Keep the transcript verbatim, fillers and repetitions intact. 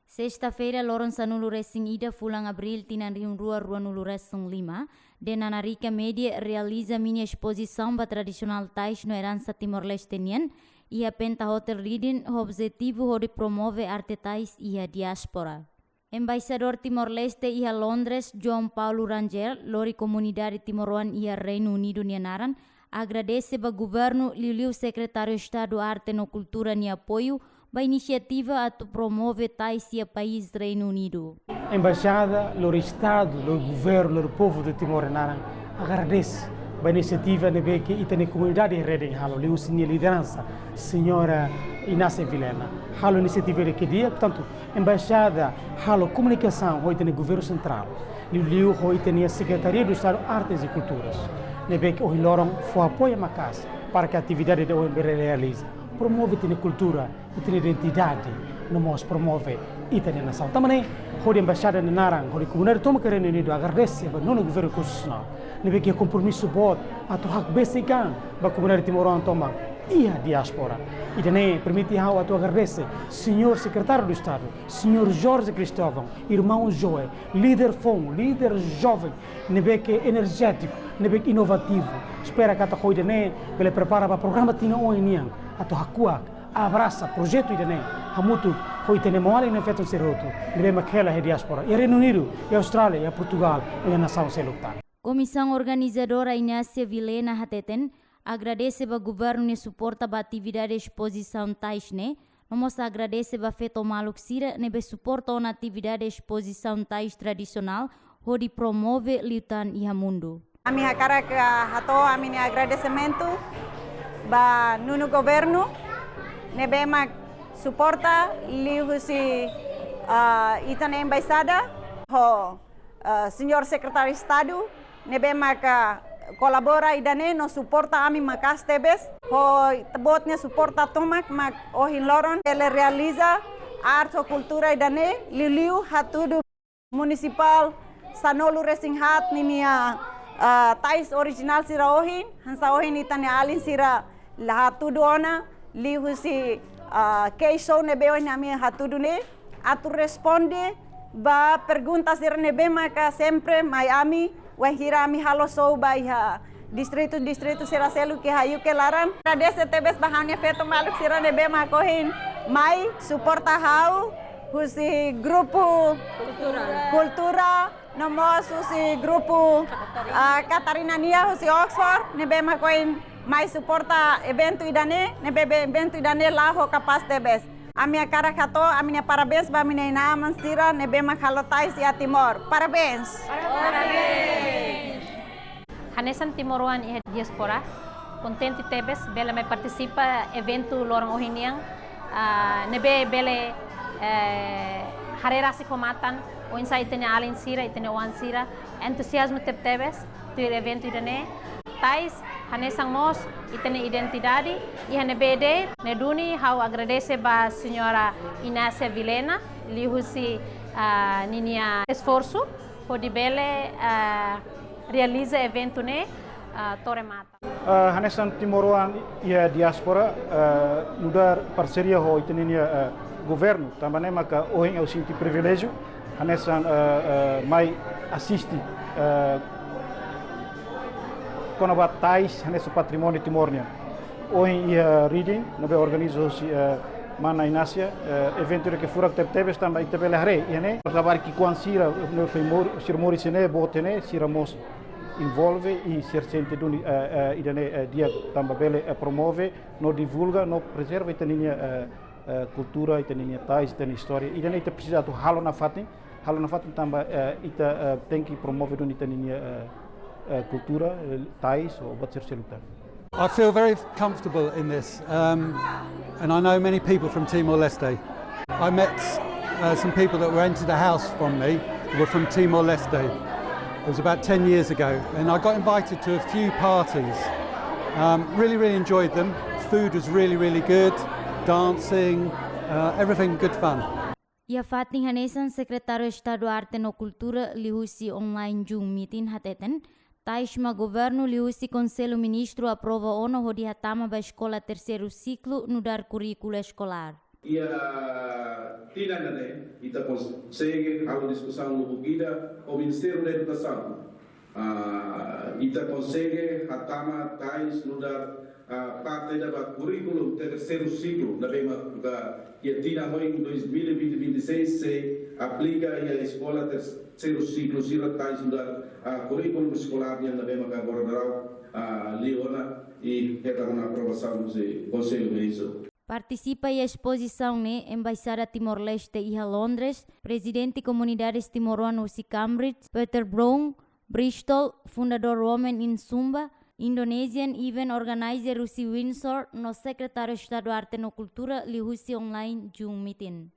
Sesta-feira, loron sanulu-resin-ida fulan Abríl tinan rihun rua ruanulu-resin-lima, Denan Arica Media realiza mini espozisaun ba tradisionál tais no eransa Timor-Leste nian, iha Penta Hotel Riding, ho objetivu hodi promove arte tais iha diáspora. Embaixadór Timor-Leste iha Londres, João Paulo Rangel, lori komunidade timoroan iha Reinu Unidu nia naran, agradese ba governu, liuliu Sekretáriu Estadu Arte no Kultura nia apoiu ba inisiativa atu promove tais iha país Reinu Unidu. Embaixada, lori Estadu, lori governu, lori povu de Timor nia naran, agradese ba inisiativa ne'ebé ke ita-nia komunidade Riding halo, liuhusi nia lideransa, señora Inácia Vilhena. Halo inisiativa ida ke di'ak, portantu, Embaixada halo komunikasaun ho ita-nia governu sentrál, liuliu ho ita-nia Sekretaria do Estadu Artes e Culturas, ne'ebé ke ohin loron fó apoiu maka'as para ke atividade ida ohin bele realiza. Promove ita-nia kultura, ita-nia identidade, no mós promove ita-nia nasaun. Tanba ne'e, hodi Embaixada nia naran, hodi komunidade tomak Reinu Unidu agradese ba nonu governu konstitusionál, ne'ebé ke kompromisu boot atu hakbesik an ba komunidade timoroan tomak iha diáspora. Ida-ne'e permite ha'u atu agradese Señór Sekretáriu do Estadu, Señór Jorge Cristóvão, irmaun Joe, líder foun, líder joven, ne'ebé ke enerjétiku, ne'ebé ke inovativu. Espera katak ho ida-ne'e bele prepara ba programa tinan oin nian, atu hakuak, abrasa projetu ida-ne'e hamutuk ho ita-nia maluk-feton sira hotu, ne'ebé mak hela iha diáspora, iha Reinu Unidu, iha Austrália, iha Portugál, iha nasaun seluk tan. Komisaun organizadora Inácia Vilhena hateten, agradese ba governu nia suporta ba atividade espozisaun tais ne'e, no mós agradese ba feto maluk sira ne'ebé suporta ona atividade espozisaun tais tradisionál hodi promove liután iha mundu. Ami hakarak, ah, hato'o ami-nia agradesimentu ba nonu governu ne'ebé mak suporta liuhusi, ah, ita-nia embaixada ho, ah, señór Sekretáriu Estadu ne'ebé maka kolabora ida-ne'e no suporta ami maka'as tebes, ho boot nia suporta tomak mak ohin loron bele realiza arte ho kultura ida-ne'e, liuliu hatudu munisipál sanulu-resin-haat ninia, ah, tais orijinál sira ohin, hanesan ohin ita-nia alin sira la hatudu ona, liuhusi, ah, case show ne'ebé ohin ami hatudu ne'e, atu responde ba pergunta sira ne'ebé maka sempre mai ami, wainhira ami halo show ba iha distritu-distritu sira seluk iha U K laran. Agradese tebes ba ha'u-nia feto maluk sira ne'ebé mak ohin mai suporta ha'u husi grupu kultura, kultura, no mós husi grupu, ah, Catarina nia husi Oxford, ne'ebé mak ohin mai suporta eventu ida-ne'e, ne'ebé be eventu ida-ne'e la'o ho kapás tebes. Ami hakarak hato'o ami-nia parabéns ba ami-nia inan-aman sira ne'ebé mak halo tais iha Timor. Parabéns. Hanesan timoroan iha diáspora, kontente tebes bele mai partisipa eventu loron ohin nian, ah, ne'ebé bele, eh, haree rasik ho matan oinsá ita-nia alin sira, ita-nia oan sira, entuziazmu tebetebes tuir eventu ida-ne'e. Tais hanesan mós ita-nia identidade, iha ne'ebé de'it, ne'e duni ha'u agradese ba señora Inácia Vilhena, liuhusi, ah, ninia esforsu hodi bele, ah, realiza eventu ne'e, ah, to'o remata. Ah, hanesan timoroan iha diáspora, ah, nu'udar parseria ho ita-nia, ah, governu, tanba ne'e maka ohin ha'u sente priviléjiu, hanesan, ah, ah, mai asiste, ah, kona-ba tais, hanesan patrimóniu Timor nian. Ohin iha Riding, ne'ebé organiza husi, ah, mana Inácia, ah, eventu ida ke furak tebetebes tanba ita bele haree, iha ne'e, labarik ki'ikoan sira, ne'e foi mor-, sira moris iha ne'e, boot iha ne'e, sira mós envolve i sira sente duni, eh, eh, ida-ne'e, eh, di'ak tanba bele, eh, promove no divulga no prezerva ita-nia, eh, eh, kultura, ita-nia tais, ita-nia istória. Ida-ne'e ita presiza atu halo nafatin, halo nafatin tanba, eh, ita, eh, tenke promove duni ita-nia, eh, eh, kultura, eh, tais, ou buat sira seluk tan. I feel very comfortable in this, um, and I know many people from Timor-Leste. I met, uh, some people that rented a house from me who were from Timor-Leste. It was about ten years ago, and I got invited to a few parties. Um, really, really enjoyed them. Food was really, really good. Dancing, uh, everything good fun. Iha fatin hanesan, Sekretáriu Estadu Arte no Kultura liuhusi online Zoom meeting hateten, tais mak governu liuhusi Konsellu Ministru aprova ona hodi hatama ba eskola terseiru siklu nu'udar kurríkulu eskolár. Iha Tinan ida-ne'e, ita konsege halo diskusaun lubuk ida ho Ministériu da Edukasaun. Ah, ita konsege hatama tais nu'udar, ah, parte ida ba kurríkulu terseiru siklu, ne'ebé maka iha tinan ohin dois mil e vinte, vinte e seis sei aplika iha eskola terseiru siklu sira tais nu'udar, ah, kurríkulu eskolár nian ne'ebé maka agora daudaun, ah, liu ona i hetan ona aprovasaun husi Konsellu Ministru. Partisipa iha espozisaun ne'e Embaixada Timor-Leste iha Londres, Prezidente Komunidade Timoroan husi Cambridge, Peter Brown, Bristol, fundadór Women in Sumba, Indonesian Event Organizer husi Windsor, no Sekretáriu Estadu Arte no Kultura liuhusi online Zoom meeting.